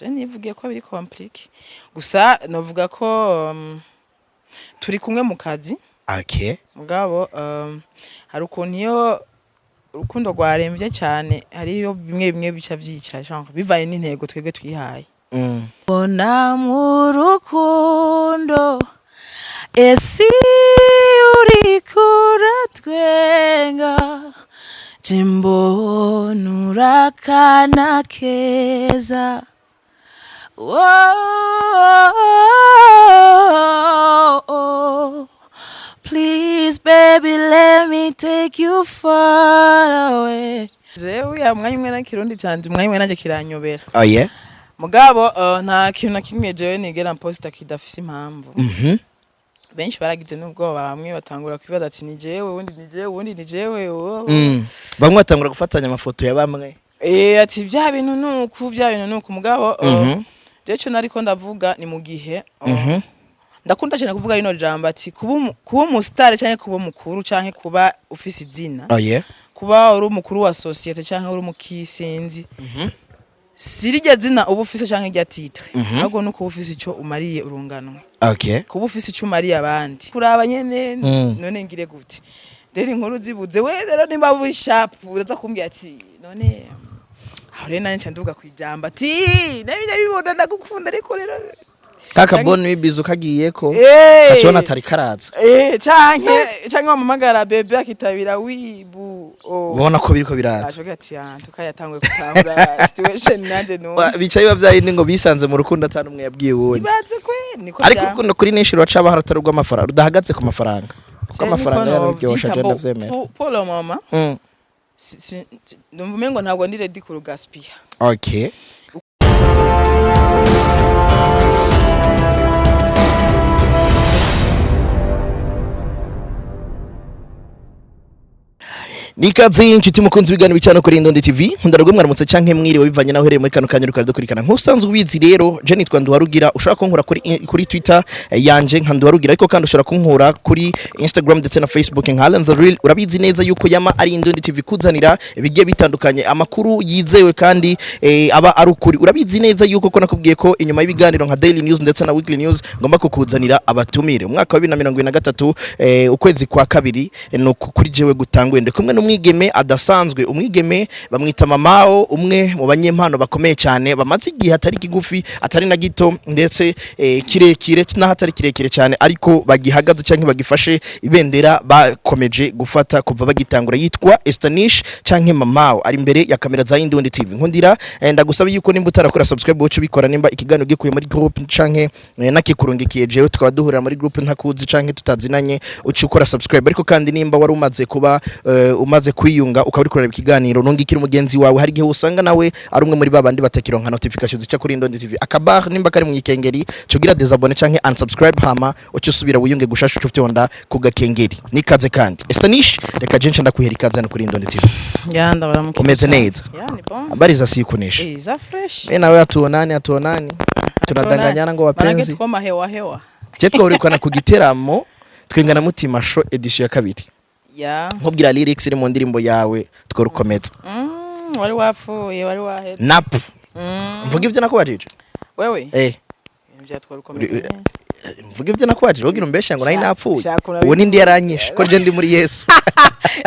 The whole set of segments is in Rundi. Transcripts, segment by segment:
Je nivugiye ko biri compliqué, gusa novuga ko turi kumwe mu kazi. Mugabo hari ukuntu iyo urukundo rwaremvye cyane, hariyo bimwe bimwe bica vyica, genre bivaye n'intego twebwe twihaye. Bona mu rukundo esi uriko uratwenga, je mbona urakana keza. Oh, please baby, let me take you far away. Jewe ya mwanya umwe na Kirundi canje, umwanya umwe nanje kiranyobera. Oh yeah. Mugabo nta kintu na kimwe jewe nigera mposta kidafise impamvu. Benshi baragize n'ubwoba, bamwe batangura kwibaza ati: "Ni jewe?", uwundi: "Ni jewe?", uwundi: "Ni jewe?" Oh. Bamwe batangura gufatanya amafoto ya bamwe. Eh, ati bya bintu nuku, bya bintu nuku. Mugabo jewe ico nariko ndavuga ni mu gihe ndakunda cyane kuvuga rino jambo ati kuba umusitari canke kuba umukuru canke kuba ufise izina, Oh yeah. kuba uri umukuru wa société canke uri umukisinzi, si rirya zina uba ufise canke irya titre, ahubwo nuko uba ufise ico umariye urunganwe, kuba ufise ico umariye abandi, kuraba nyene. None ngire gute rero inkuru zibuze? We rero nimba uri sharp, uraza kumbwira ati none aho rero nanje nca nduga kwijamba ati nabi nabibona, ndagukunda, ariko rero Kakaboni bibizo kagiyeko. Kacona atari karaza. Eh, canke wamamagara bébé akitabira wibu, oh. Ubona ko biriko biraza. Avuga ati: "Ah, tukayatanguye gutahura situation nanje no." Bicaye bavyayindi ngo bisanze mu rukundo atanu umwe yabwiye uwundi. Ibaze kwe niko. Ariko urukundo kuri nenshi ruraca aho atari urw'amafaranga, rudahagaze ku mafaranga, kuko amafaranga yararyosha, je ndavyemera. Pour le moment ndumva umengo ntabwo ndi ready kurugaspilla. Okay. Nikaze inshuti mukunzi w'Ibiganiro bicana kuri Indundi TV. Nkunda rwo mwaramutse canke mwiriwe, bivanye naho uherereye muri kano kanya uriko dukurikirana. Nk'usanzwe ubizi rero, je nitwa Nduwarugira. Ushobora kunkura kuri Twitter yanje nka Nduwarugira, ariko kandi ushobora kunkura kuri Instagram ndetse na Facebook nka Alan the Real. Urabizi neza yuko yama ari Indundi TV kuzanira ibigiye bitandukanye, amakuru yizewe kandi aba ari ukuri. Urabizi neza yuko ko nakubwiye ko inyuma y'ibiganiro nka Daily News ndetse na Weekly News ngomba kukuzanira abatumire. Umwaka wa 2023, ukwezi kwa kabiri, nuko kuri jewe gutanguye ndi kumwe n'umwigeme adasanzwe, umwigeme bamwita Mamao, umwe mu banyempano bakomeye cyane bamaze igihe atari kigufi atari na gito ndetse kirekire n'aho atari kirekire cyane, ariko bagihagaze cyangwa bagifashe ibendera, bakomeje gufata kuva bagitangura. Yitwa Estanish canke Mamao, ari imbere ya kamera za Indundi TV. Nkundira ndagusaba yuko nimba utarakora subscribe wocu ubikora. Nimba ikiganiro gikuye muri group canke nakikurungikiye jewe tukaba duhurira muri group ntakuzi canke tutazinanye, uca ukora subscribe. Ariko kandi nimba wari umaze kuba umaze kwiyunga ukaba uri kureba ikiganiro, nungikira umugenzi wawe. Hari igihe usanga nawe ari umwe muri babandi batakironka notification zica kuri Indundi TV. Akabar nimba kari mu ikengeri, cugira désabonner canke unsubscribe, hama uca usubira wiyunge gushasha, uca ufyonda ku gakengeri. Nikaze kandi Estanish, reka jenshi ndakwihera ikaze hano kuri Indundi TV. Ya, ndabaramukije. Umeze neza? Ya, ni bon. Habari za siku nishi? Eh, za fresh. Mimi na wewe hatuonani, hatuonani, tunadanganyana ngo Manake wapenzi. tuko mahewa hewa. Je twahurikana ku giteramo Twengana Mutima Show edition ya kabiri. Nkubwira lyrics iri mu ndirimbo yawe Tworukomeza. Wari wapfuye, wari waheze. Nap mvuga ivyo nakubajije. Wewe? Eh. Ibintu bya Tworukomeza. Mvuga ivyo nakubajije, wogira umbesha ngo nari napfuye. Shaka. Ubu nindi yaranyishe ko je ndi muri Yesu.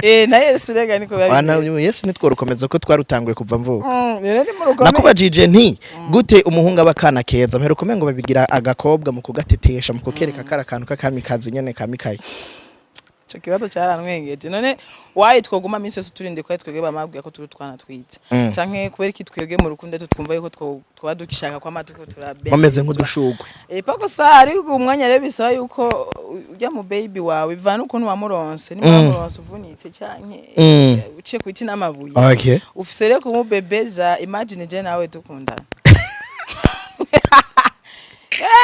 Eh, na Yesu rega niko biba Wana bimeze. Yesu ntitworukomeza ko twarutanguye kuva mvuka. Rero ni mu rukomeye. Nakubajije nti gute umuhungu aba akana keza? Mperuka umengo babigira agakobwa mu kugatetesha, mu kukereka kari akantu k'akamikazi nyene kamikaye. Ico kibazo cyaranwengeje. None wayi twoguma minsi yose turinde ko twebwe bamabwiye ko turi utwana twiza, canke kubera iki twebwe mu rukundo twumva yuko twoba dukishaka kwama turiko turabe Bameze nk'udushugwe. Eh, pako sa ariko umwanya rero bisaba yuko ujya mu baby wawe, bivana ukuntu wamuronse, nimba wamuronse uvunitse canke uciye ku biti n'amabuye, ufise rero kumubebeza. Imagine je nawe dukundana.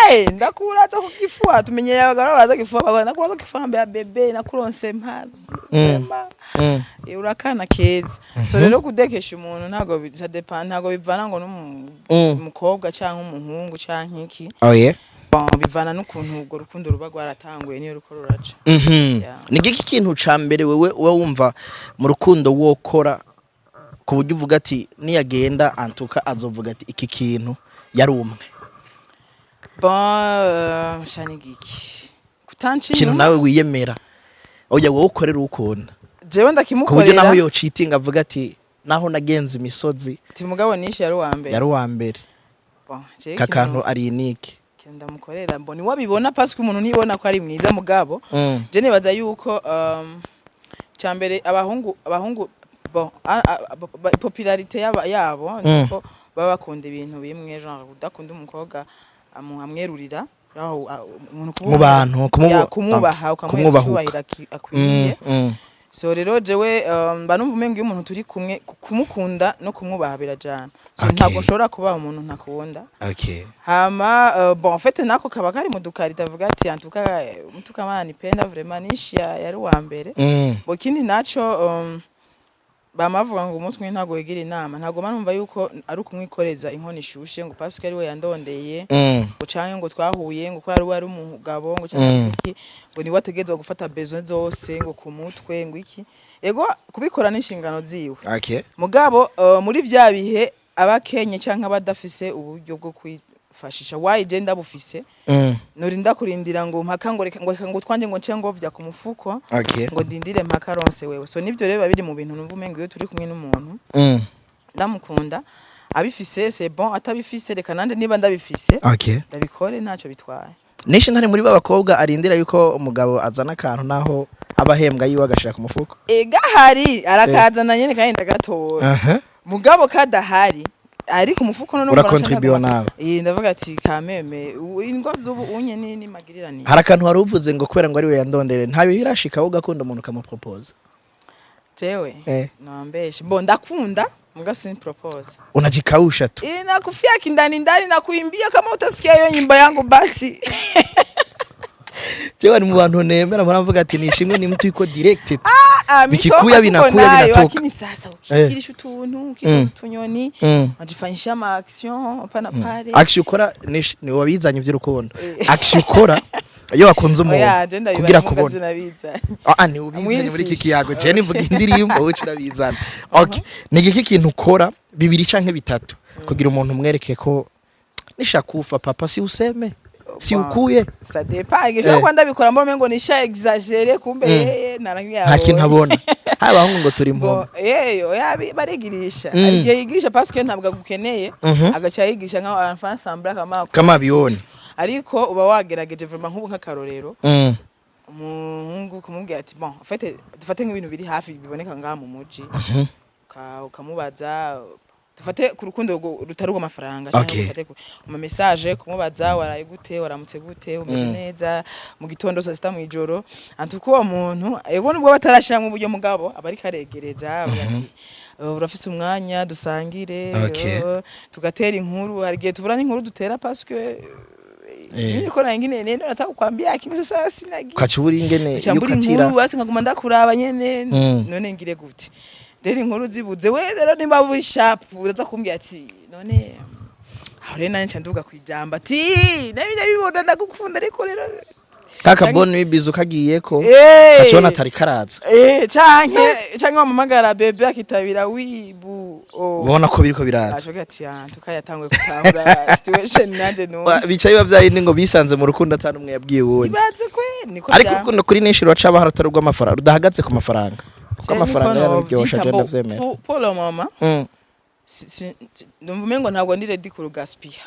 Hey, ndakuraza ku kifua, tumenyereye abagabo baza kifua, bagabo ndakuraza ku kifua mbere bébé nakuronse mpavye. Vraiment. Eh, urakana keza. So rero kudekesha umuntu ntabwo ça dépend, ntabwo bivana ngo n'umukobwa canke umuhungu canke iki. Oh yeah. Bon, bivana n'ukuntu urwo rukundo ruba rwaratanguye niyo ruko ruraca. Yeah. Ni giki kintu ca mbere wewe wumva mu rukundo wokora? Ku buryo uvuga ati niyagenda antuka azovuga ati iki kintu yari umwe. Bon, shani giki kutanca Ikintu inyuma. Nawe wiyemera, oya, wowe ukorera ukunda Jewe ku buryo ndakimukorera. Naho yocitinga avuga ati naho nagenze imisozi, Ati mugabo nishe yari uwa mbere. Yari uwa mbere. Bon, jewe Kakantu ari unique. Ikintu ndamukorera, mbona iwe abibona, parce que umuntu ntibona ko ari mwiza, mugabo je nibaza yuko cambere abahungu bon, popularité yabo niko baba bakunda ibintu bimwe, genre udakunda umukobwa amwerurira aho umuntu Mu bantu ya, kumubaha, ukamuha kumwubahuka. icyubahiro akwiye. So rero jewe mba numva umenga iyo umuntu turi kumwe, kumukunda no kumwubaha birajana. So ntabwo nshobora kubaha umuntu ntakunda. Hama bon, en fait nako kaba kari mu dukarita, avuga ati en tout cas mtu kama anipenda vraiment, nishi yari uwa mbere. Bo ikindi naco, bamavuga ngo umutwe ntabwo wigira inama. Ntabwo mba numva yuko ari ukumwikoreza inkono ishushe ngo parce que ari we yandondeye, ngo canke ngo twahuye, ngo ko ari we ari umugabo, ngo canke iki, ngo niwe ategerezwa gufata besoin zose ngo ku mutwe, ngo iki. Ego, kubikora n'inshingano ziwe. Mugabo muri vya bihe abakenye canke abadafise uburyo bwo kwifashisha, wayi je ndabufise, norinda kurindira ngo mpaka ngo reka ngo twanje ngo nce ngo vya ku mufuko, ngo ndindire mpaka ronse wewe? So nivyo rero biba biri mu bintu numva umenga iyo turi kumwe n'umuntu, ndamukunda, abifise c'est bon, atabifise reka nanje niba ndabifise ndabikore, ntacyo bitwaye. Nishi ntari muri b'abakobwa arindira yuko umugabo azana akantu, naho aba ahembwa yiwe, agashira ku mufuko. Ega hari arakazana nyene kandi ndagatora. Mugabo kadahari ari ku mufuko none. Urakontribuwa nawe. Eh, ndavuga ati kameme ingo z'ubu unye ni magirirani. Hari akantu wari uvuze ngo kubera ngo ari we yandondere, ntayo birashika wowe ugakunda umuntu ukamupropose? Jewe nawambeshe, bo ndakunda muga sin propose. Unajikausha tu. Nakufia kindani ndani na kuimbia kama utasikia hiyo nyimbo yangu basi. Jewe ni mu bantu nemera, muravuga ati nishimwe ni mtu iko direct tu. Ah, Vikikuya mitoma tuko vinakuya, nayo, vinatoka. Lakini sasa ukigirisha utuntu ukigira utunyoni, unajifanyisha ama action hapa na pale. Action ukora ni wabizanye iby'urukundo. Action ukora iyo wakunze umuntu Oya, je ndabibona kugira muga kubona. sinabizanye. Ah, ni ubizanye muri iki Mwisisha. kiyago. Je nivuga indirimbo, wowe urabizana. Okay, ni igiki kintu ukora bibiri canke bitatu kugira umuntu umwereke ko nishakufa papa si useme si Bon. ukuye? Ça dépend. Igihe kuba ndabikora mbona umengo nisha exagéré, kumbe yeye narangiye. Nta kintu abona. Hari abahungu ngo turi Bo impumyi. Oya, barigirisha. Hari igihe yigisha parce que ntabwo agukeneye, agaca yigisha nka enfant semblant kama Kama abioni. Ariko uba wagerageje vraiment, nk'ubu nk'akarorero, umuhungu kumubwira ati bon, en fait dufate nk'ibintu biri hafi biboneka ngaha mu muji, ukamubaza, dufate ku rukundo rutari urw'amafaranga, canke dufate ama message, kumubaza waraye gute, waramutse gute, umeze neza, mu gitondo, saa sita, mw'ijoro. Antuko uwo muntu ego nubwo batarashiramwo uburyo, mugabo aba ariko aregereza, avuga ati urafise umwanya dusangire?" Tugatera inkuru. Hari igihe tubura n'inkuru dutera parce que niko na ingine nendo nataka kukwambia, lakini sasa sina gisi. Ukaca ubura ingene Nca mbura yukatira. inkuru, basi nkaguma ndakuraba nyene. None ngire gute rero inkuru zibuze? We rero nimba uri sharp uraza kumbwira ati none aho rero nanje nca nduga kwijamba ati nabi ndabibona, ndagukunda, ariko rero Kakaboni bibiza ukagiyeko, kacibona atari karaza. Canke wamamagara bébé akitabira wibu, oh. Ubona ko biriko biraza. Avuga ati ah tukayatanguye gutahura situation nanje numva. Bicaye bavyayindi ngo bisanze mu rukundo atanu umwe yabwiye uwundi. Ibaze kwe niko Ariko urukundo kuri nenshi ruraca aho rutari rw'amafaranga, rudahagaze ku mafaranga, kuko amafaranga yararyosha, je ndavyemera. Pour le moment numva umengo ntabwo ndi ready kurugaspia.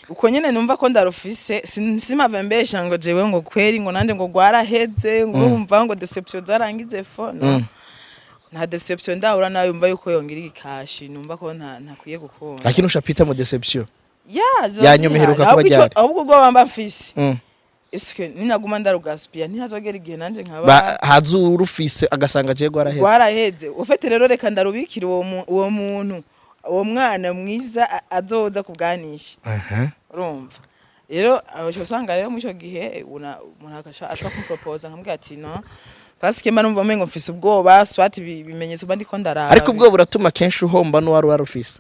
Uko nyene numva ko ndarufise, simave mbesha ngo jewe ngo kweri ngo nanje ngo rwaraheze, ngo urumva ngo déception zarangize fo no. Nta déception ndahura nayo yumva yuko yongira ikashi, numva ko nta ntakwiye gukunda. Lakini ushapita mu déception. Ya, ziba Ya nyuma zihari. iheruka kuba Ahubwo ryari? Ahubwo ubwo bamba mfise, eske ninaguma ndarugaspia ntihazogera igihe nanje nkaba Haza urufise agasanga je rwaraheze. Rwaraheze ufite. Rero reka ndarubikira uwo muntu, uwo mwana mwiza azoza kubwanisha. Urumva rero aho usanga rero muri icyo gihe umuntu ashobora kumpropoza, nkamubwira ati no, parce que mba numva umengo mfise ubwoba, soit ibimenyetso mba ndiko ndaraba. Ariko ubwo buratuma kenshi uhomba n'uwari warufise.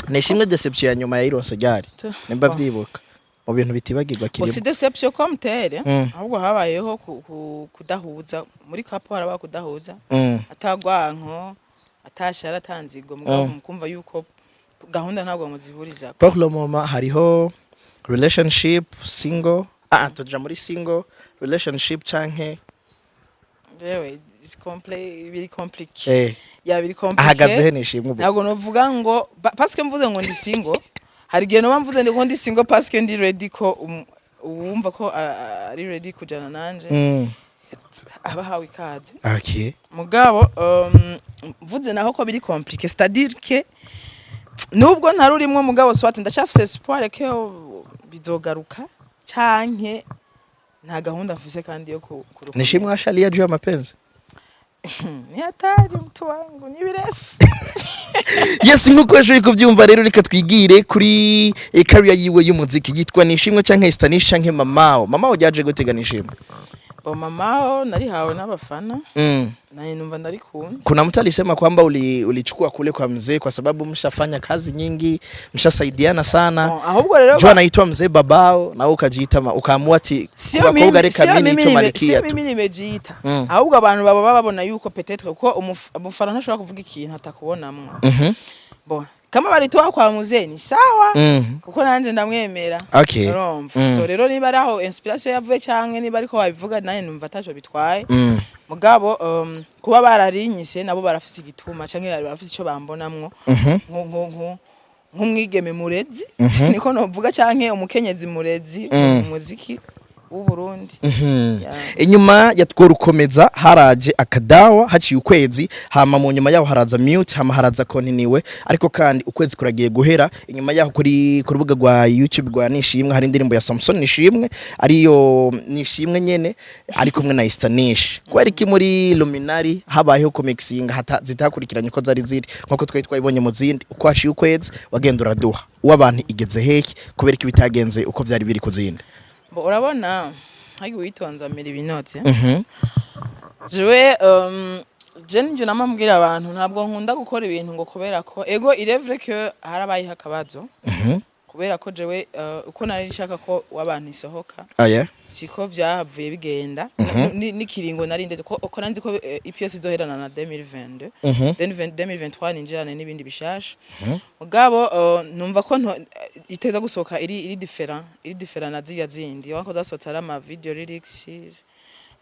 Nishimwe déception ya nyuma yayironse ryari, nimba Bon. vyibuka mu bintu bitibagirwa Bon, si kirimo? déception comme telle, ahubwo habayeho kudahuza muri couple, harabaho kudahuza atagwanko. Atashe yaratanze mugabo mukumva yuko gahunda ntabwo muzihuriza. Pour le moment hariho relationship, single, tuja muri single, relationship canke? Jewe it's biri compliqué. Ya, biri compliqué. Ahagaze he Nishimwe ubu? Ntabwo novuga ngo parce que mvuze ngo ndi single, hari igihe noba mvuze ngo ndi single parce que ndi ready ko uwumva ko ari ready kujana nanje aba ahawe ikaze. Mugabo mvuze naho ko biri compliqué, c'est-à-dire que nubwo ntarurimwo, mugabo soit ndacafise espoir ko bizogaruka canke nta gahunda mfise kandi yo kurukomeza. Nishimwe ashalia juu ya mapenzi. Ni hatari, mtu wangu, ni birefu. Yes, nkuko yashoboye kubyumva rero, reka twigire kuri career yiwe y'umuziki. Yitwa Nishimwe canke Stanish canke Mamao. Mamao ryaje gutega, Nishimwe? Bo, Mamao narihawe n'abafana, naye numva ndarikunze. Kuna mtu alisema kwamba ulichukua kule kwa mzee kwa sababu mshafanya kazi nyingi, mshasaidiana sana. Bon, ahubwo rero Jua anaitwa mzee babao na wewe ukajiita ukaamua ati sio bakobwa mimi, reka sio mimi mimi nitwe Malikia sio tu. mimi nimejiita. Ahubwo abantu baba babona yuko peut-être ko umufana ntashobora kuvuga ikintu atakubonamwo. Bon, kama balitoa kwa mzee ni sawa, kuko nanje ndamwemera. Urumva? So rero niba ari aho inspiration yavuye canke niba ariko babivuga, naye numva ataco bitwaye. Mugabo kuba bararinyise nabo barafise igituma canke bari barafise ico bambonamwo nk'umwigeme murezi, niko novuga, canke umukenyezi murezi mu muziki w'u Burundi. Yeah. Inyuma ya Tworukomeza haraje Akadawa haciye ukwezi, hama mu nyuma yaho haraza Mute, hama haraza Continue. Ariko kandi ukwezi kuragiye guhera. Inyuma yaho kuri ku rubuga rwa YouTube rwa Nishimwe hari indirimbo ya Samson Nishimwe, ariyo Nishimwe nyene ari kumwe na Istanish. Kubera iki muri Luminari habayeho kumixing hata zitakurikiranye uko zari ziri, nkuko twari twabibonye mu zindi? Uko haciye ukwezi wagenda uraduha uw'abantu, igeze hehe? Kubera iki bitagenze uko vyari biri ku zindi? Bo, urabona hagi witonza amira ibinoze. Jewe je nivyo nama mbwira abantu, ntabwo nkunda gukora ibintu ngo kubera ko ego, il est vrai que harabayeho akabazo, kubera ko jewe uko nari nshaka ko w'abantu isohoka Aya. siko vyahavuye bigenda. N'ikiringo nari ndeze ko nanzi ko EP yose izoherana na 2022, then 2023 ninjirane n'ibindi bishasha. Mugabo numva ko iteza gusohoka iri différent na ziriya zindi wako zasohotse ari ama video lyrics,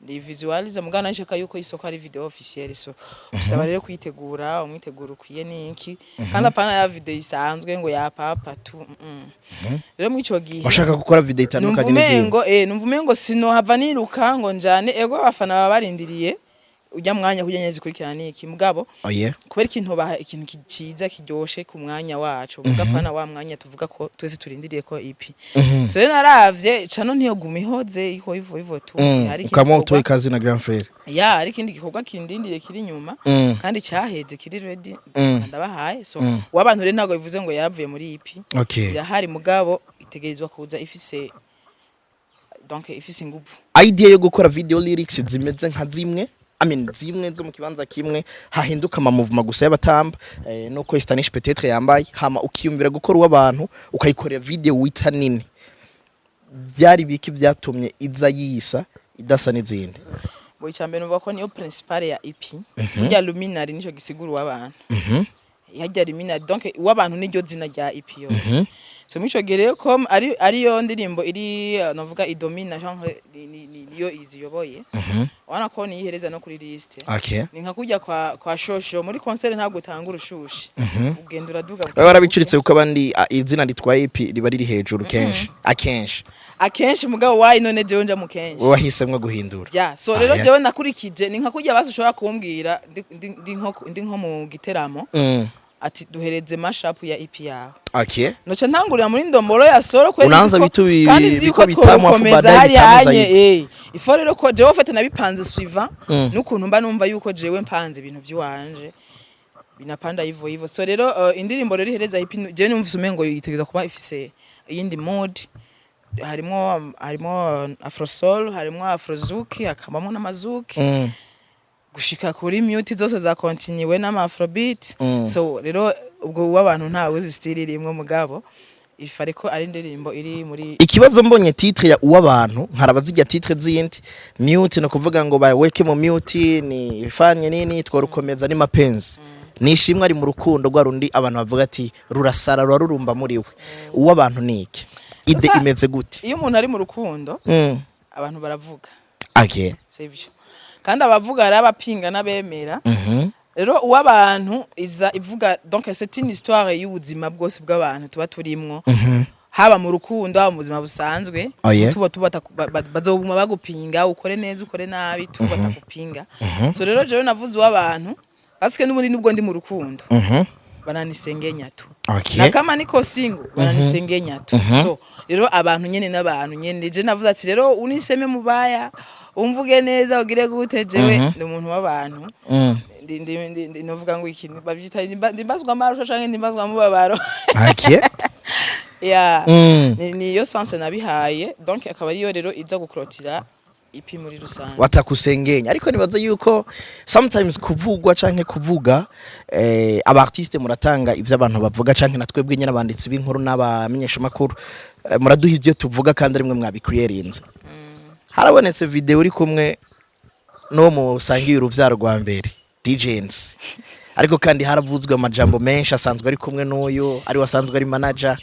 ni visualize. Mugabo nashaka yuko isoko ari video officielle, so bisaba rero kuyitegura umwiteguro ukwiye niki, kandi apana ya video isanzwe ngo ya papa tu. Rero muri ico gihe Washaka gukora video numva itandukanye n'izindi. umengo numva umengo sinohava niruka ngo njane ego, abafana baba barindiriye ujya mwanya kugira nyene zikurikirana niki. Mugabo kubera ikintu baha ikintu ciza kiryoshe ku mwanya wacu, muga pana wa mwanya tuvuga ko twese turindiriye ko EP. So rero naravye cano ntiyoguma ihoze iko ivo ivo tu. Hari ikindi Ukamwa gikorwa- utoye ikazi na grand frère. Ya, hari ikindi gikorwa kindindiriye kiri inyuma kandi cyaheze, kiri ready, ndabahaye. So w'abantu rero ntabwo bivuze ngo yaravuye muri EP. Irahari, mugabo itegerezwa kuza ifise, donc ifise inguvu. Idea yo gukora video lyrics zimeze nka zimwe, I mean zimwe zo mu kibanza kimwe, hahinduka ama movement gusa y'abatamba nuko Stanish peut-être yambaye, hama ukiyumvira gukora uw'abantu ukayikorera video wita nini, byari biki byatumye iza yisa idasa n'izindi? Bo, icambere numva ko niyo principale ya EP. Burya Luminary nico gisigura uw'abantu. Harya Luminary, donc uw'abantu niryo zina rya EP yose. So muri ico gihe rero ko ari ariyo ndirimbo iri novuga idomina, genre niyo iziyoboye, ubona ko niyihereza no kuri liste. Ni nka kurya kwa shosho muri concert, ntabwo utanga urushushe, ugenda uraduga. Baba barabicuritse kuko abandi izina ritwaye EP riba riri hejuru kenshi akenshi. Akenshi, mugabo wayi none jewe nja mu kenshi. Wowe wahisemwo guhindura. Ya, so rero yeah. jewe nakurikije, ni nka kurya basi ushobora kumbwira ndi nko mu giteramo ati duhereze mashup ya EP yawe, noca ntangurira muri ndomboro ya soro kweli. Unaanza vitu kandi nzi biko yuko bitamu afu twokomeza baadaye hari bitamu hanye zaidi. Il faut rero ko jewe fete nabipanze suivant n'ukuntu mba numva yuko jewe mpanze ibintu by'iwanje binapanda hivyo hivyo. So rero indirimbo rero ihereza EP, jewe numvise umengo yitegereza kuba ifise iyindi mood, harimo afro soul, harimo afrozouk, hakabamo n'amazuki gushika kuri mute zose za continue n'ama afrobeat. So rero ubwo w'abantu ntawe uzi style irimwo, mugabo ifare ko ari indirimbo iri muri Ikibazo, mbonye titre ya uw'abantu nkaraba zijya titre zindi, mute no kuvuga ngo baweke mu mute ni ifanye nini, tworukomeza ni mapenzi. Nishimwe ari mu rukundo rwa rundi abantu bavuga ati rurasara, rurarurumba muri we. Uw'abantu ni iki? Idée Sasa, imeze gute? Iyo umuntu ari mu rukundo, abantu baravuga. Sivyo? Kandi abavuga ari abapinga n'abemera. Rero uw'abantu iza ivuga, donc c'est une histoire y'ubuzima bwose bw'abantu tuba turimwo, haba mu rukundo, haba mu buzima busanzwe. Oh, yeah. Tuba bazoguma bagupinga, ukore neza, ukore nabi, tuba batakupinga. So rero jewe navuze uw'abantu parce que n'ubundi nubwo ndi mu rukundo, bananisengenya tu. Na kama niko single, bananisengenya tu. So rero abantu nyene n'abantu nyene, je navuze ati rero uniseme mubaya, umvuge neza, ugire gute, jewe ndi umuntu w'abantu. Ndi novuga ngo iki babyita ndimbazwa amarusho canke ndimbazwa mubabaro. Yeah. Ni iyo sens nabihaye, donc akaba ariyo rero iza gukrotira EP muri rusange. Watakusengenya, ariko nibaza yuko sometimes kuvugwa canke kuvuga, aba artiste muratanga ivyo abantu bavuga, canke na twebwe nyene abanditsi b'inkuru n'abamenyesha makuru, muraduha ivyo tuvuga kandi arimwe mwabicreatinze. Harabonetse video uri kumwe n'uwo musangiye uruvyaro rwa mbere, DJs, ariko kandi haravuzwe amajambo menshi, asanzwe ari kumwe n'uyu ari wasanzwe ari manager.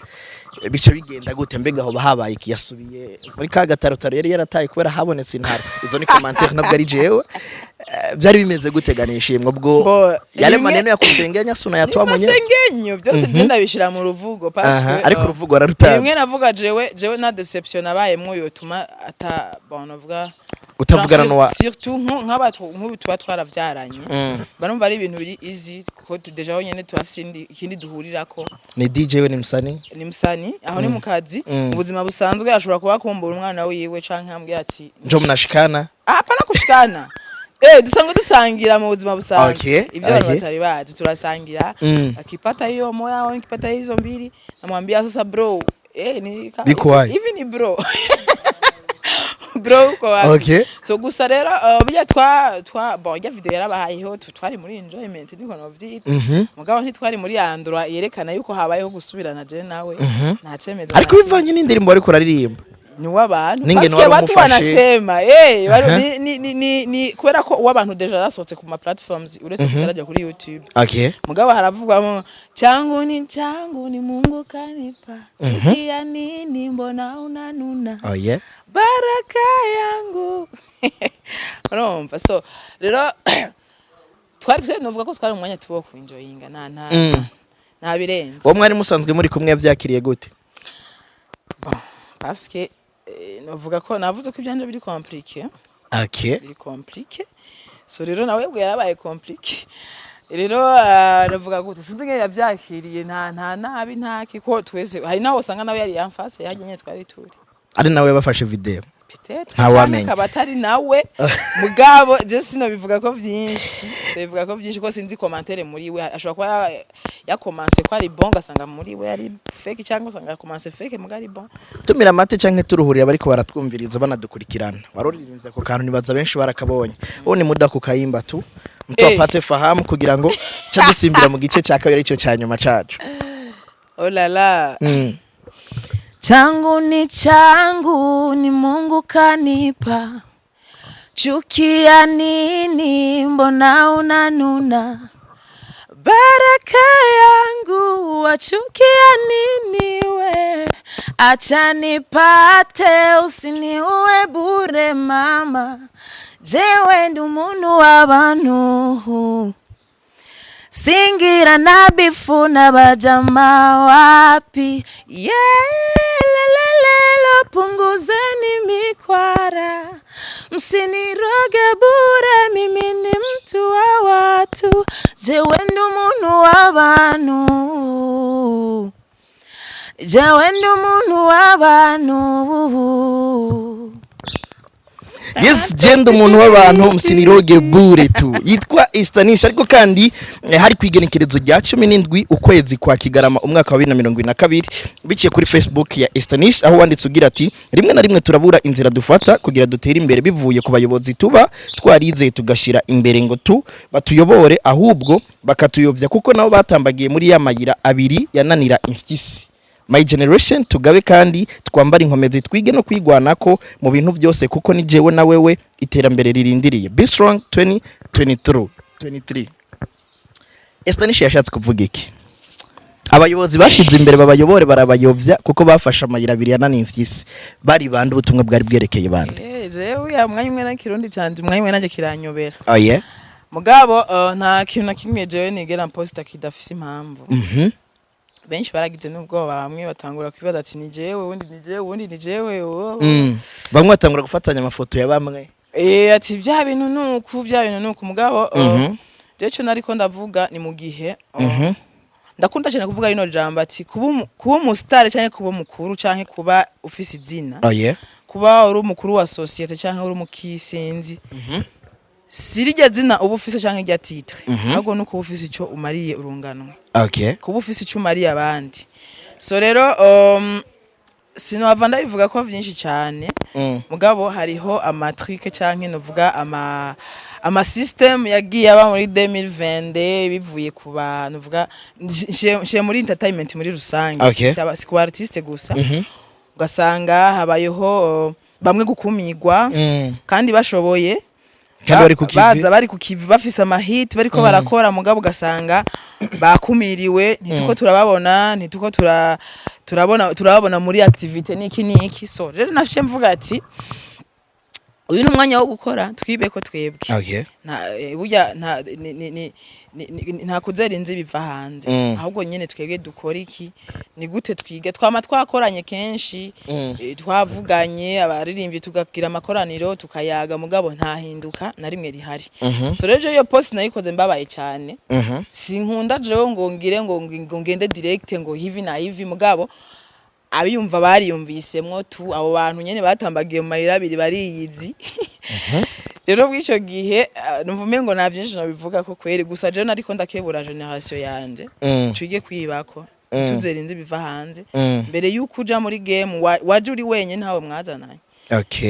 Bice bigenda gute? Mbega aho habaye iki? Yasubiye muri ka gatarotaro yari yarataye kubera habonetse intaro? Izo ni commentaire, ntabwo ari jewe. Byari bimeze gute ga Nishimwe ubwo? Bo, yale maneno ya kusengenya suna yatoa mwenyewe. Masengenyo byose je ndabishira mu ruvugo parce que Ariko uruvugo wararutanze. Rimwe navuga jewe na déception nabayemwo yotuma ata, bon, navuga utavugana n'uwa surtout nk'abatu nk'ubu tuba twaravyaranye, barumva ari ibintu biri easy kuko déjà aho nyene turafise ikindi duhurirako. Ni DJ, we ni msanii. Ni msani, aho ni mu kazi. Mu buzima busanzwe ashobora kuba akumbura umwana wiwe canke ambwira ati Njo mnashikana. Ah, hapana kushikana, dusanzwe dusangira mu buzima busanzwe. Ibyo abantu batari bazi, turasangira. Akipata hiyo moya au nikipata hizo mbili, namwambia sasa bro, Biko wapi? Hivi ni bro, bro, uko wapi? So gusa rero bijya twa bon, ijya video yarabahayeho, twari muri enjoyment, niko novyita. Mugabo ntitwari muri android yerekana yuko habayeho gusubirana je nawe. Nta cemezo. Ariko bivanye n'indirimbo ariko uraririmba Ni uw'abantu. N'ingene Paske wari watu umufashe. wanasema ni kubera ko uw'abantu déjà yasohotse ku ma platforms, uretse kutarajya kuri YouTube. Mugabo haravugwamo changu ni changu, ni Mungu kanipa, chukia nini, mbona unanuna, baraka yangu, urumva? So rero twari twe novuga ko twari mu mwanya tuwo kuenjoyinga, nta nta birenze. Uwo mwari musanzwe muri kumwe yavyakiriye gute? Bon, parce que novuga ko navuze ko ibyanje biri compliqué. Biri compliqué. So rero nawe bwe yarabaye compliqué. Rero navuga gute, sinzi ngene yavyakiriye, nta nabi, nta kiko, twese hari naho usanga nawe yari yamfase yagiye nyene twari turi. Ari nawe yabafashe video. Peut-être. Ntawamenya. Canke akaba atari nawe, mugabo je sinobivuga ko vyinshi, sinobivuga ko vyinshi ko sinzi commentaire muri we. Ashobora kuba yakomanse ko ari bon, ugasanga muri we ari fake, cyangwa usanga yakomanse fake muga ari bon. Tumira amate canke turuhurira bariko baratwumviriza banadukurikirana. Waruririmbye ako kantu, nibaza benshi barakabonye. Uwo ni muda kukayimba tu mtu apate fahamu kugira ngo ca dusimbira mu gice ca kabiri, aricyo ca nyuma cacu. Oh la la. Changu ni changu, ni Mungu kanipa, chukia nini, mbona unanuna, baraka yangu wachukia nini we, acha nipate, usiniue bure mama, jewe ndi umuntu w'abantu, singira na bifu na bajama wapi, yelelelelo, punguzeni mikwara, msiniroge bure, mimi ni mtu wa watu, jewe ndi umuntu w'abantu, jewe ndi umuntu w'abantu. Yes, genda umuntu w'abantu, msiniroge bure tu. Yitwa Istanisha. Ariko kandi hari ku igenekerezo rya 17 ukwezi kwa Kigarama umwaka wa 2022, biciye kuri Facebook ya Istanisha, aho wanditse ugira ati: "Rimwe na rimwe turabura inzira dufata kugira dutere imbere bivuye ku bayobozi tuba twarizeye, tugashira imbere ngo tu batuyobore, ahubwo bakatuyobya kuko nabo batambagiye muri ya mayira abiri yananira imfyisi. My generation, tugabe kandi twambare inkomezi, twige no kwigwanako mu bintu byose, kuko ni jewe na wewe iterambere ririndiriye. Be strong 2023 23." Estanish yashatse kuvuga iki? Abayobozi bashize imbere babayobore barabayovya kuko bafashe amayira abiri yananiye imfyisi. Bari bande? Ubutumwa bwari bwerekeye bande? Jewe ya mwanya umwe na kirundi canje, umwanya umwe nanje kiranyobera. Oh yeah. Mugabo nta kintu na kimwe jewe nigera mposta kidafise impamvu. Benshi baragize n'ubwoba, bamwe batangura kwibaza ati: "Ni jewe?", uwundi: "Ni jewe?", uwundi: "Ni jewe?" Bamwe batangura gufatanya amafoto ya bamwe. Ati bya bintu nuku, bya bintu nuku. Mugabo jewe ico nariko ndavuga ni mu gihe ndakunda cyane kuvuga rino jambo ati kuba umusitari canke kuba umukuru canke kuba ufise izina, Oh yeah. kuba uri umukuru wa société canke uri umukisinzi, si rirya zina uba ufise canke irya titre, ahubwo nuko uba ufise ico umariye urunganwe, kuba ufise ico umariye abandi. So rero sinohava ndabivuga ko vyinshi cyane, mugabo hariho ama trucs canke novuga ama system yagiye aba muri 2020 bivuye ku bantu, vuga nshiye muri entertainment muri rusange, si ku artiste gusa. Ugasanga habayeho bamwe gukumigwa kandi bashoboye, kandi bari ku kivi. Baza bari ku kivi, bafise amahit, bariko barakora, mugabo ugasanga bakumiriwe, ntituko turababona, ntituko turabona, turababona muri activité niki niki. So rero naciye mvuga ati uyu ni umwanya wo gukora, twibe ko twebwe nta burya nta ni, ni, ni, ni, ni, nta kuzera inzi biva hanze, ahubwo nyene twebwe dukora iki, ni gute twiga. Twama twakoranye kenshi, twavuganye abaririmbyi, tugagira amakoraniro, tukayaga, mugabo ntahinduka na rimwe rihari. So rero iyo post nayikoze mbabaye cyane. Sinkunda jewe ngo ngire ngo ngende direct ngo hivi na hivi, mugabo abiyumva bariyumvisemwo tu. Abo bantu nyene batambagiye mu mayira abiri bariyizi. Rero bw'ico gihe numva umengo nta vyinshi nobivuga ko kweri, gusa jewe nariko ndakebura génération yanje, twige kwibako, tuzera inzi biva hanze. Mbere yuko uja muri game waje uri wenyene, ntawe mwazananye.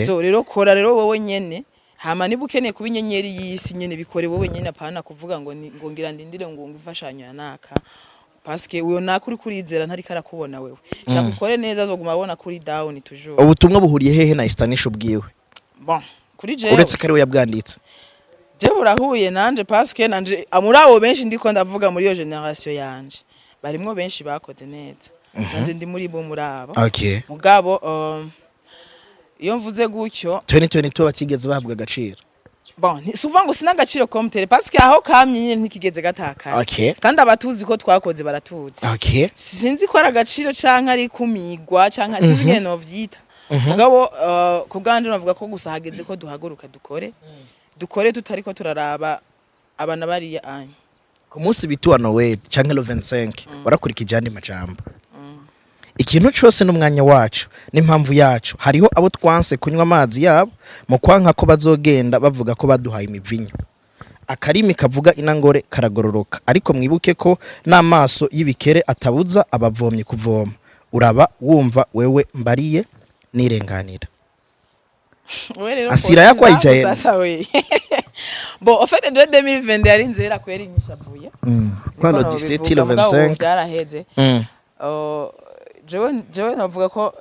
So rero kora rero wowe nyene, hama niba ukeneye kuba inyenyeri y'isi nyene, bikore wowe nyene, apana kuvuga ngo ngo ngira ndindire ngo imfashanyo ya naka, parce uyo naka uri kurizera ntariko arakubona wewe. Shaka ukore neza, azoguma abona kuri down toujours. Ubutumwa buhuriye hehe na Estanish ubwiwe? Bon, kuri jewe, uretse ko ari we yabwanditse. Je burahuye nanje, parce que nanje muri abo benshi ndiko ndavuga muri iyo génération yanje barimwo benshi bakoze neza, nanje ndi muri bo, muri abo. Mugabo iyo mvuze gutyo, 2022 batigeze bahabwa agaciro. Bon, si uvuga ngo sina agaciro komtere, parce que aho kamye nyine ntikigeze gatakara. Kandi abatuzi ko twakoze baratuzi. Sinzi ko ari agaciro canke ari kumigwa canke sinzi ingene novyita, mugabo ku bwanje navuga ko gusa hageze ko duhaguruka dukore, dukore tutariko turaraba abana bariya anya. Ku munsi bita wa Noel canke le 25, warakurikije andi majambo: "Ikintu cose n'umwanya wacu n'impamvu yacu. Hariho abo twanse kunywa amazi yabo mu kwanka ko bazogenda bavuga ko baduhaye imivinyu. Akarimi kavuga inangore karagororoka, ariko mwibuke ko n'amaso y'ibikere atabuza abavomyi kuvoma. Uraba wumva wewe mbariye nirenganira." Wewe rero Asira yakwayicaye. Sasa we, bon, en fait je 2020 yari nzera kweri, nyishavuye. Kwa le 17, le 25. Byaraheze. Jewe navuga ko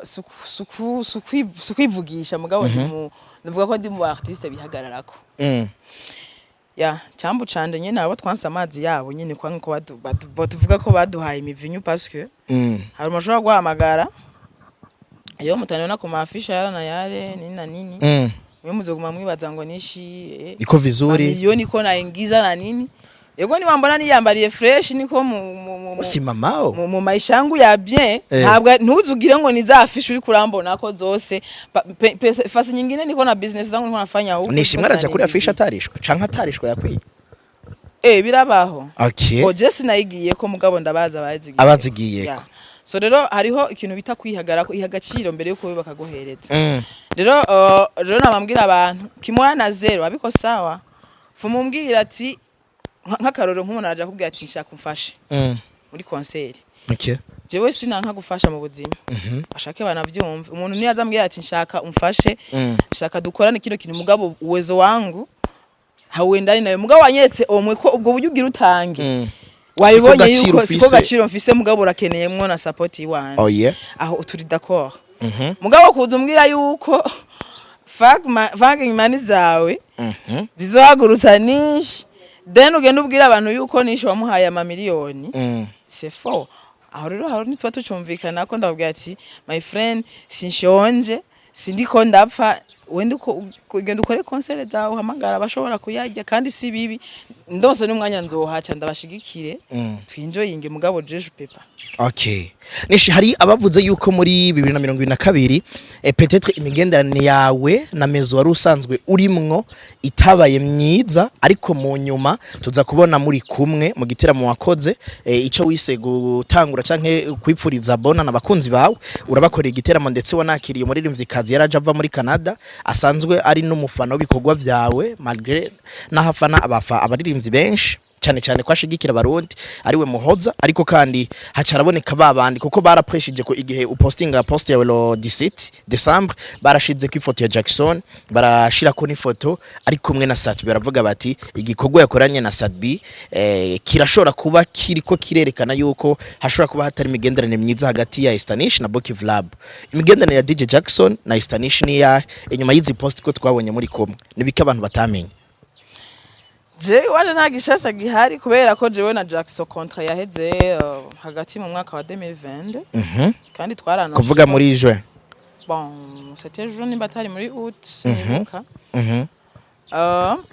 sukwivugisha, mugabo ndi mu navuga ko ndi mu artiste bihagararako. Ya cyambu canje nyene, abo twanse amazi yabo nyene kwanga ko batuvuga ko baduhaye imivinyu, parce que hari umuntu ushobora guhamagara iyo mutanibona ku ma affiches yara na yale nini na nini, mwe muzoguma mwibaza ngo nishi iko vizuri. Mamilioni ko naingiza na nini. Yego, niwambona niyambariye fresh, niko mu si mamao mu maisha yangu ya bien. Ntabwo ntuzugire ngo ni za affiche uri kurambona ko zose. Fasi nyingine niko na business zangu niko nafanya huko. Nishimwe niko araja kuri affiche atarishwe canke atarishwe yakwiye? Birabaho. Bo je sinayigiye ko, mugabo ndabaza abazigiye. Abazigiyeko. Yeah. So rero hariho ikintu bita kwihagara ko, iha agaciro mbere yuko bakaguhereza. Rero rero namambwira abantu kimwana zero abiko sawa, fumumbwira ati nk'akarorero nk'umuntu araja akubwira ati: "Nshaka umfashe muri concert." Jewe sinanka gufasha mu buzima, ashake banavyumve. Umuntu niyo azambwira ati: "Nshaka umfashe, nshaka dukorane kino kintu," mugabo uwezo wangu hauendani nawe, mugabo wanyeretse omwe ko ubwo buryo ugira utange, wabibonye Siko yuko gaciro siko ufise. gaciro mfise, mugabo urakeneyemwo na support iwanje, aho turi d'accord. Mugabo kuza umbwira yuko fucking money zawe zizohagurutsa nishi Then ugenda ubwira abantu yuko nishe wamuhaye amamiliyoni. C'est faux. Aho rero, aho ntituba tucumvikana, ko ndababwira ati: "My friend, sinshonje, sindiko ndapfa. Wenda uko ugenda ukore concert zawe, uhamagara abashobora kuyarya, kandi si bibi. Ndose n'umwanya nzohaca ndabashigikire, twinjoyinge, mugabo je je peux pas." Okay. Nishi, hari abavuze yuko muri 2022 peut-être imigenderanire yawe na Mezo wari usanzwe urimwo itabaye myiza, ariko mu nyuma tuza kubona muri kumwe mu giteramo wakoze, ico wise gutangura canke kwipfuriza bona n'abakunzi bawe, urabakorera igiteramo, ndetse wanakiriye umuririmvyikazi yaraje ava muri Canada, asanzwe ari n'umufana w'ibikorwa vyawe, malgré n'ahafana abafa abaririmbyi benshi cyane cyane ko ashigikira Abarundi, ariwe Muhoza. Ariko kandi haca araboneka babandi, kuko barapreshije ko igihe upostinga post yawe le 17 December, barashize ko ifoto ya Jackson, barashira ko n'ifoto ari kumwe na Sat B, baravuga bati igikorwa yakoranye na Sat B kirashobora kuba kiriko kirerekana yuko hashobora kuba hatari imigenderanire myiza hagati ya Estanish na Boki Vlab. Imigenderanire ya DJ Jackson na Estanish ni ya inyuma y'izi post ko twabonye muri kumwe, nibiki abantu batamenye? Jewe waje nta gishasha gihari, kubera ko jewe na Jackson contrat yaheze hagati mu mwaka wa 2020, kandi twarano Kuvuga muri juin. Bon, c'était juin, nimba atari muri août, sinibuka.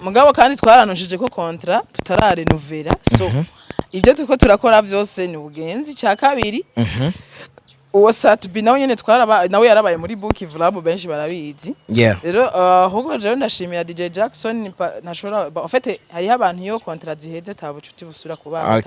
Mugabo kandi twaranushije ko contrat tutararenovera, so ibyo turiko turakora byose ni ubugenzi. Cya kabiri, uwo Sat-B nawe nyene twaraba, nawe yarabaye muri Book Vlab, benshi barabizi. Rero ahubwo jewe ndashimira DJ Jackson, ntashobora en fait hariho abantu iyo contrat ziheze ta bucuti busubira kuba.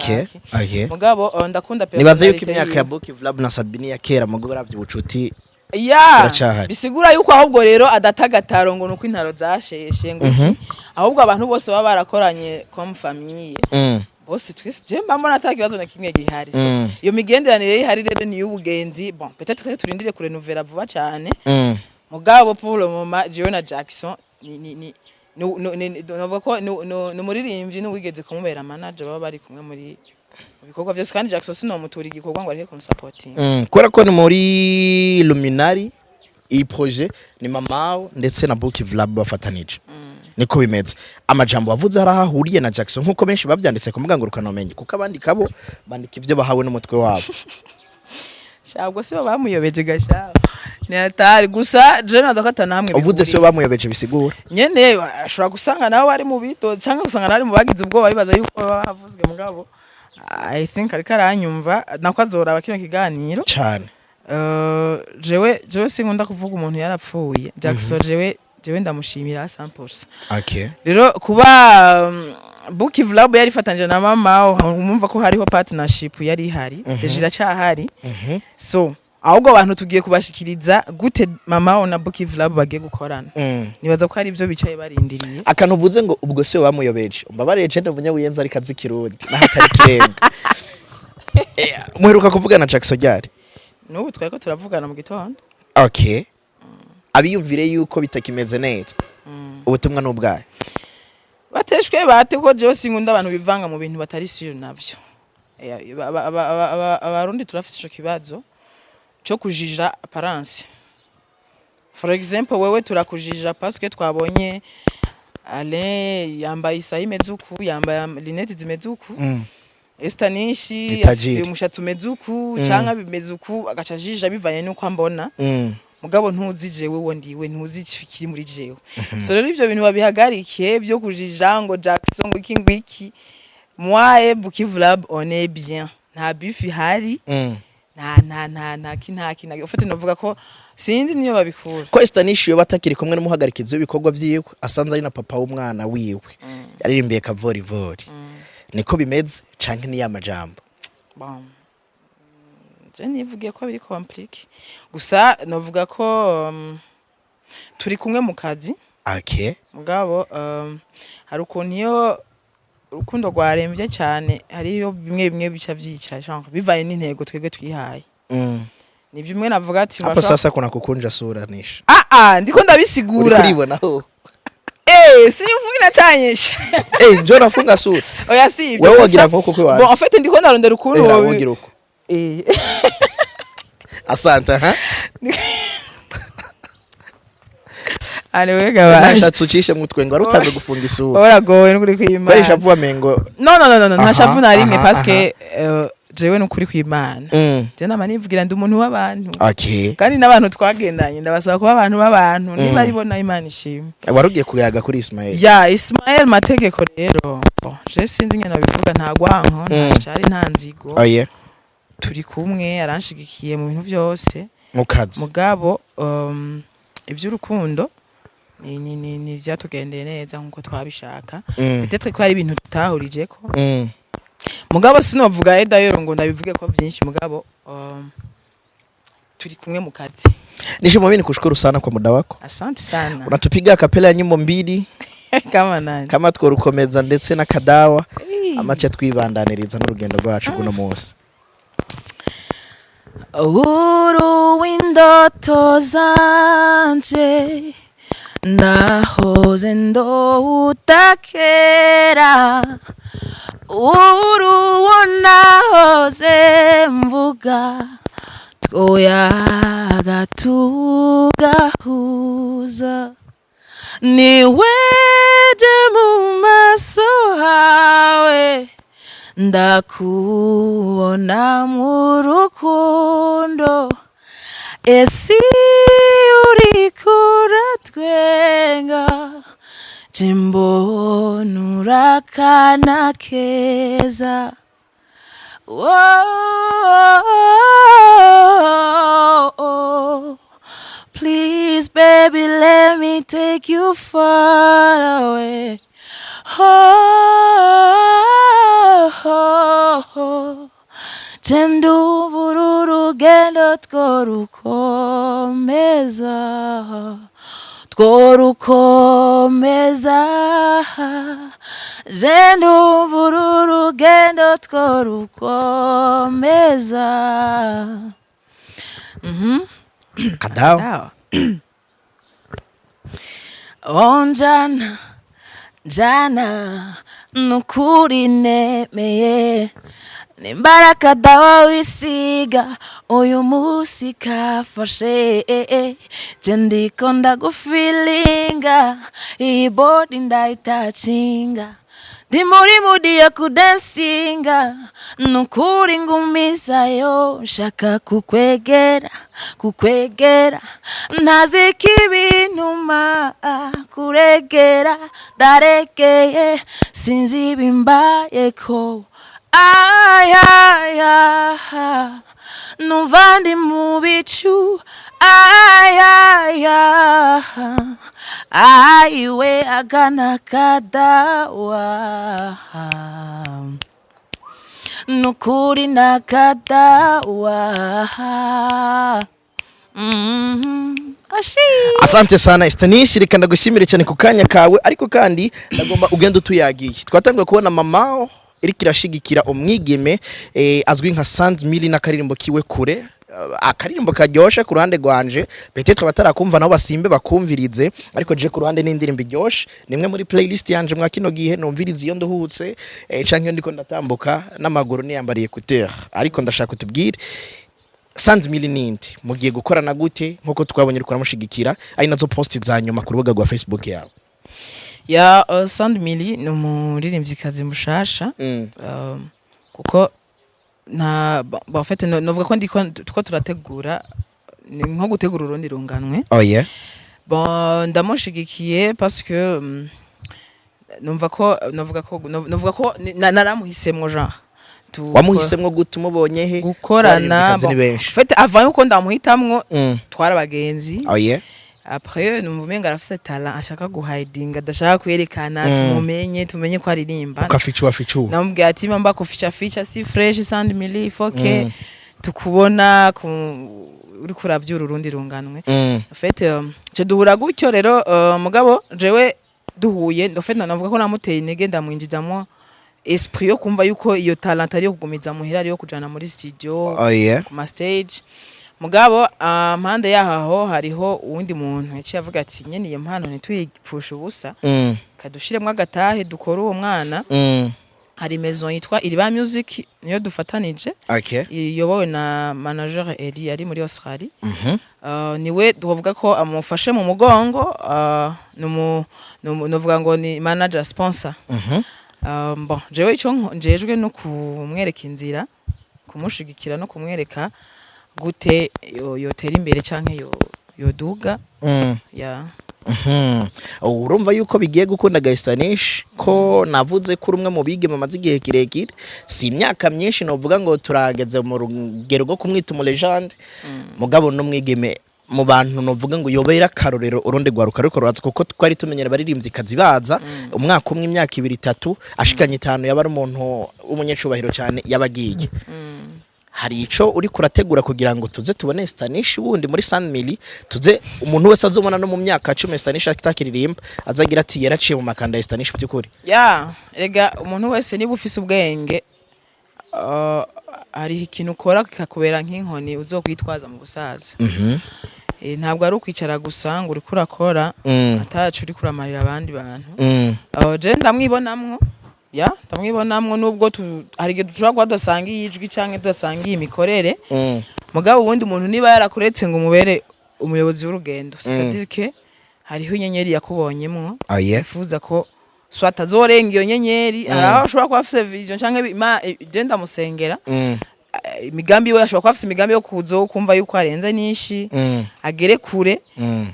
Mugabo ndakunda Nibaza yuko personality imyaka ya yiwe. Book Vlab na Sat-B ni ya kera, mugo baravye ubucuti Ya, buracahari. bisigura yuko ahubwo rero adatagarataro ngo nuko intaro zasheshe ngo iki. Ahubwo abantu bose baba barakoranye comme famille, bose twese, je mba mbona ata kibazo na kimwe gihari. So iyo migenderanire ihari rero ni y'ubugenzi. Bon, peut-être que turindire kurenovera vuba cyane. Mugabo pour le moment, jewe na Jackson ni navuga ko ni umuririmbyi n'uwigeze kumubera manager, baba bari kumwe muri mu bikorwa byose, kandi Jackson sinomutura igikorwa ngo areke kumusapotinga. Kubera ko ni muri Luminari, iyi projet ni Mamawe ndetse na Book Vlab bafatanije, niko bimeze. Amajambo wavuze hari aho ahuriye na Jackson, nkuko benshi bavyanditse ku mbuga ngurukanabumenyi, kuko abandi kabo bandika ibyo bahawe n'umutwe wabo? Shabwo sibo bamuyobeje gasha, ni hatari. Gusa je naza ko atanamwe Uvuze sibo bamuyobeje, bisigura? Nyene ashobora gusanga nawe ari mu bitoze, cyangwa gusanga nawe ari mu bagize ubwoba, bibaza yuko baba bavuzwe. Mugabo I think ariko aranyumva, nako azoraba kino kiganiro. Cane. Jewe sinkunda kuvuga umuntu yarapfuye. Jackson, jewe ndamushimira 100%. Rero kuba Book Vlab yari ifatanije na mama, umumva ko hariho partnership yari ihari, déjà iracyahari. So ahubwo abantu tugiye kubashikiriza gute mama na Book Vlab bagiye gukorana. Nibaza ko hari ibyo bicaye barindiriye. Akantu uvuze ngo ubwo sibo bamuyobeje, umbabarire, je umunyabuyenzi ariko azi Kirundi naho atari kirenga. Muheruka kuvugana Jackson ryari? N'ubu twari ko turavugana mu gitondo. Okay, abiyumvire yuko bitakimeze neza, ubutumwa ni ubwayo? Bateshwe bate, ko jewe sinkunda abantu bivanga mu bintu batari sûr navyo. Abarundi turafise ico kibazo co kujija apparence. For example, wewe turakujija parce que twabonye Alain yambaye isaha imeze uku, yambaye lunettes zimeze uku, Estanishi Ni tajiri. afise umushatsi umeze uku canke bimeze uku, agaca ajija bivanye n'uko ambona. Mugabo ntuzi jewe wo ndiwe, ntuzi ikiri muri jewe. So rero ivyo bintu babihagarike byo kujija ngo Jackson ngo iki ngo iki. Moi et Bukivu Lab, on est bien, nta beef ihari. Nta ki, nta ki, ufite novuga ko sinzi niyo babikura. Ko Estanish yoba atakiri kumwe n'umuhagarikizi w'ibikorwa vyiwe, asanze ari na papa w'umwana wiwe yaririmbiye Kavorivori, niko bimeze canke ni ya majambo? Bon, je nivugiye ko biri compliqué, gusa novuga ko turi kumwe mu kazi. Mugabo hari ukuntu iyo urukundo rwaremvye cyane, hariyo bimwe bimwe bica vyica, genre bivaye n'intego twebwe twihaye. Ni bimwe navuga ati Hapo sasa kuna kukunja sura, Nisha. Ah ah, ndiko Uri ndabisigura. kuribonaho. Eh, simvuga inatanyisha. Eh, njo nafunga sura. Oya, si ibyo Wewe gusa. wagira nk'uko kwiwanje. Bon, en fait ndiko ndarondera ukuntu Eh, wogira uko. Eh. Asante ha. Ari we gabasha. Nashatse ucishe mu twengo, wari utanzwe gufunga isura. Uragowe n'ukuri kw'Imana. Kubera ishavu wamengo. Non, non, non, non, nta shavu na rimwe, parce que jewe n'ukuri kw'Imana, je nama nivugira ndi umuntu w'abantu. Kandi n'abantu twagendanye ndabasaba kuba abantu b'abantu, niba ari bo na Imana ishimwe. Wari ugiye kuyaga kuri Ismael. Ya Ismael Mategeko rero, bon, je sinzi ingene babivuga, nta gwanko, nta cari, nta nzigo. Oh yeah. Turi kumwe, aranshigikiye mu bintu byose. Mu kazi. Mugabo iby'urukundo ni vyatugendeye neza nkuko twabishaka. Peut-être ko hari ibintu tutahurijeko. Mugabo sinovuga d'ailleurs ngo ndabivuge ko byinshi, mugabo turi kumwe mu kazi. Nisho, mimi nikushukuru sana kwa muda wako. Asante sana. Unatupiga kapela ya nyimbo mbili. Kama nani? Kama tworukomeza ndetse na kadawa amace twibandaniriza n'urugendo rwacu kuno munsi. Uru w'indoto zanje nahoze ndota kera, uru nahoze mvuga twoyaga tugahuza, niweje mu maso hawe ndakubona mu rukundo, esi uriko uratwenga je mbona urakana keza. Oh, please, baby, let me take you far away. Oh, je ndumva uru rugendo tworukomeza, tworukomeza, je ndumva uru rugendo tworukomeza. Kadawa. Dawa. Onjana jana nukuri nemeye nimbaraka dawa wisiga uyu munsi kafashe, je ndiko ndagufilinga, iyi body ndayitacinga, ndi muri mood ya kudansinga, nukuri ngumizayo, nshaka kukwegera, kukwegera, ntazi ko ibintuma kuregera, ndaregeye, sinzi ibimbayeko, ayaya, numva ndi mu bicu, ayaya, ayiwe, agana kadawa, nukuri nakadawa. Ashi. Asante sana Estanish, reka ndagushimire cyane ku kanya kawe, ariko kandi ndagomba ugenda utuyagiye. Twatangiye kubona mama iriko irashigikira umwigeme azwi nka Sans Mili n'akaririmbo kiwe kure. Akaririmbo karyoshe ku ruhande rwanje, peut-être abatarakumva nabo basimbe bakumvirize, ariko je ku ruhande n'indirimbo iryoshe, nimwe muri playlist yanje mwa kino gihe numvirize iyo nduhutse canke iyo ndiko ndatambuka n'amaguru niyambariye écouteur. Ariko ndashaka utubwire, Sans Mili nindi mugiye gukorana gute, nkuko twabonye uriko uramushigikira, ari nazo post za nyuma ku rubuga rwa Facebook yawe? Ya, Sand Mili ni umuririmvyikazi mushasha. Kuko nta ba en fait novuga ko ndiko two turategura, ni nko gutegura urundi runganwe. Oh yeah. Bon, ndamushigikiye parce que numva ko novuga ko naramuhisemwo genre. Wamuhisemwo gute? Umubonye he? Gukorana. Abaririmbikazi ni Bon, benshi. En fait, avant yuko ndamuhitamwo, twari abagenzi. Oh yeah. Après numva umenga arafise talent ashaka guhidinga, adashaka kwerekana, tumumenye, tumenye ko aririmba. Ukafichua fichua. Namubwira ati mamba kuficha ficha si fresh, Sand Mili, foke tukubona uriko uravyura urundi runganwe. En fait, ce duhura gutyo rero, mugabo jewe duhuye, en fait navuga ko namuteye intege, ndamwinjizamwo esprit yo kumva yuko iyo talent ari yo kugumiza muhira, ari yo kujana muri studio, Oh yeah. ku ma stage. Mugabo mpande yaho aho hariho uwundi muntu yaciye avuga ati nyene iyo mpano ntituyipfushe ubusa, kadushiremwo agatahe dukore uwo mwana. Hari maison yitwa Iriba Music, niyo dufatanije, iyobowe na manager Eli ari muri Australie. Niwe tuvuga ko amufashe mu mugongo, nuvuga ngo ni manager sponsor. Bon, jewe ico njejwe no kumwereka inzira, kumushigikira no kumwereka gute yotera imbere canke yoduga. Ya. Urumva yuko bigiye gukunda, Gahistanish, ko navuze ko uri umwe mu bigeme bamaze igihe kirekire, si imyaka myinshi novuga ngo turageze mu rugero rwo kumwita umu légende, mugabo n'umwigeme mu bantu novuga ngo yobera akarorero urundi rwaruka ariko ruraza, kuko twari tumenyera abaririmbyi baza umwaka umwe, imyaka 2, 3, ashikanye 5, yaba ari umuntu w'umunyecubahiro cyane yabagiye. Hari ico uri kurategura kugira ngo tuze tubone Stanish wundi muri San Mili, tuze umuntu wese azobona no mu myaka 10 Stanish atakiririmba azagira ati yaraciye mu makanda ya Stanish by'ukuri? Ya, rega umuntu wese niba ufise ubwenge, hari ikintu ukora kikakubera nk'inkoni uzokwitwaza mu busaza. Ntabwo ari ukwicara gusa ngo uriko urakora atacu uriko uramarira abandi bantu. Je ndamwibonamwo, ya, ndamwibonamwo, nubwo hari igihe dushobora kuba tudasangiye ijwi canke tudasangiye imikorere, mugabo ubundi umuntu niba yarakuretse ngo umubere umuyobozi w'urugendo, c'est-à-dire que hariho inyenyeri yakubonyemwo, yifuza ko soit azorenga iyo nyenyeri. Hari aho ashobora kuba afise vision canke je ndamusengera. Imigambi we, ashobora kuba afise imigambi yo kuzo kumva yuko arenze nyinshi, agere kure.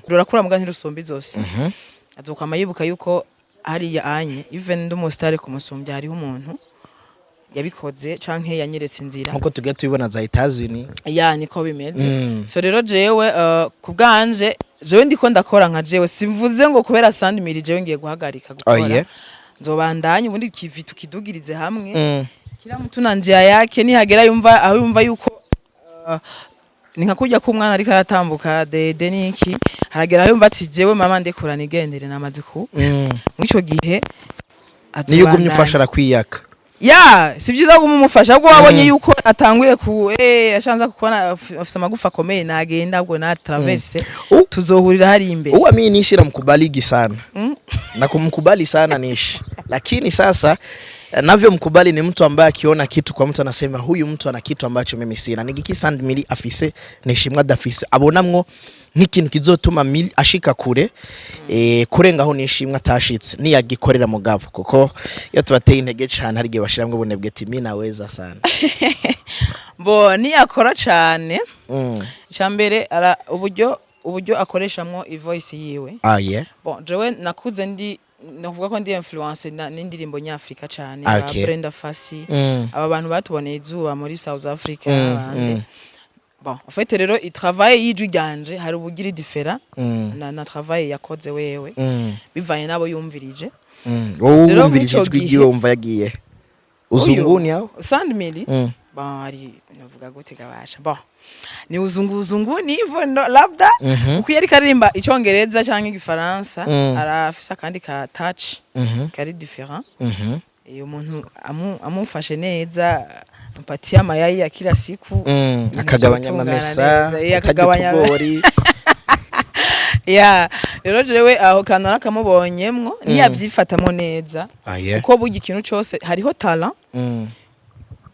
Rurakura muga ntirusumba izosi. Azokwama yibuka yuko hariya anye, even ndi umusitari kumusumbya, hariho umuntu yabikoze canke yanyeretse inzira. Nkuko tugiye tubibona za Etazuni. Ya, niko bimeze. So rero jewe, ku bwanje, jewe ndiko ndakora nka jewe, simvuze ngo kubera Sandmiri jewe ngiye guhagarika gukora. Nzobandanya, ubundi kivi tukidugirize hamwe. Kila mtu na njia yake. Nihagera yumva aho yumva yuko, ni nka kurya k'umwana ariko aratambuka dede niki, haragera aho yumva ati jewe mama ndekura nigendere, namaze ku mw'ico gihe Niyo ugumye azobandanya. ufasha arakwiyaka. Ya, si byiza guma umufasha, ahubwo wabonye yuko atanguye ku ashanza kubona afise amagufa akomeye, nagenda ahubwo na traverse, tuzohurira hari imbere. Huwa mimi Nishi namkubaligi sana na kumkubali sana Nishi, lakini sasa navyomkubali ni mtu ambaye akiona kitu kwa mtu anasema huyu mtu ana kitu ambacho mimi sina. Nigiki Sandmili afise Nishimwe adafise, abonamwo nk'ikintu kizotuma Mili ashika kure, kurengaho Nishimwe atashitse niyagikorera? Mugabo kuko iyo tubateye intege cane hari igihe bashiramwo ubunebwe, ati mimi naweza sana. Bo niyakora cane, icambere ara uburyo akoreshamwo ivoice yiwe. Bon, jewe nakuze ndi navuga ko ndi influence n'indirimbo nyafrika cane, ba Brenda Fassie, aba bantu batuboneye izuba muri South Africa n'abandi. Bon, en fait rero itravail y'ijwi ryanje hari ubugira différent na travail yakoze wewe, bivanye n'abo yumvirije. Wowe Rero wumvirije mw'ico ijwi gihe- ryiwe wumva yagiye uzunguni aho? Sandmili, bon, ari navuga gute gabasha, bon, ni uzunguzunguni hivyo ndo labda, kuko iyo ariko aririmba icongereza canke igifaransa, arafise akandi ka touch kari différent. Iyo umuntu amufashe neza, ampatie amayai ya kila siku, ibintu Akagabanya vyotungana amamesa, neza. utarya Akagabanya utugori. Ya, rero jewe aho kantu nakamubonyemwo, niyavyifatamwo neza, kuko burya ikintu cose hariho talent.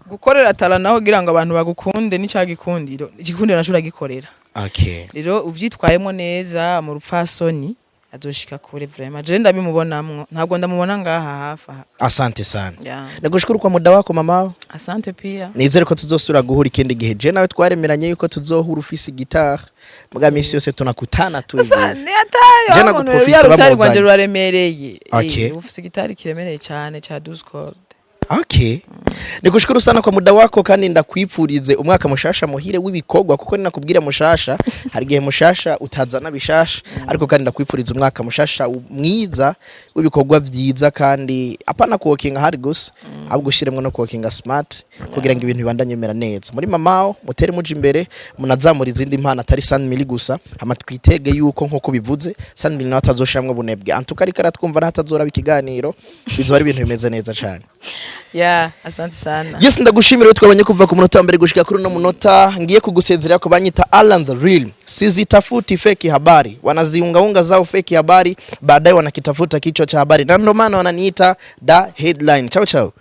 Gukorera talent naho kugira ngo abantu bagukunde n'icagikundiro, igikundiro naco uragikorera. Rero uvyitwayemwo neza mu rupfasoni azoshika kure vraiment. Je ndabimubonamwo, ntabwo ndamubona ngaha hafi aha. Asante sana. Yeah. Nagushukuru kwa muda wako, mama. Asante pia. Nizere ko tuzosubira guhura ikindi gihe. Je nawe twaremeranye yuko tuzohura ufise gitare, muga misi yose tunakutana tu Sasa hivi. ni hatari. Je wa muntu naguprofise rero rutari bamuzanye. rwanje ruraremereye. Ufise gitari kiremereye cyane ca 12 cordes. Okay. Nikushukuru sana kwa muda wako kandi ndakwipfurize umwaka mushasha muhire w'ibikorwa, kuko ninakubwira mushasha hari igihe mushasha utazana bishasha, ariko kandi ndakwipfuriza umwaka mushasha mwiza w'ibikorwa vyiza, kandi apana kuworkinga hard gusa, ahubwo ushiremwo no kuworkinga smart kugira ngo ibintu bibandanye bimera neza muri mamao, mutere muja imbere, munazamura izindi mpano atari San Mili gusa. Hama twitege yuko nkuko bivuze San Mili nawe atazoshiramwo bunebwe, antuka ariko aratwumva n'atazoraba ikiganiro, bizoba ari ibintu bimeze neza cane. Yeah, asante sana. Yes, ndagushimira twabonye kuva ku munota wa mbere gushika kuri uno munota. Ngiye kugusezerera ko banyita Alan the Real. Sizitafuti feki habari, wanaziungaunga zao feki habari, baadaye wanakitafuta kichwa cha habari, na ndo maana wananiita da headline. Chao chao.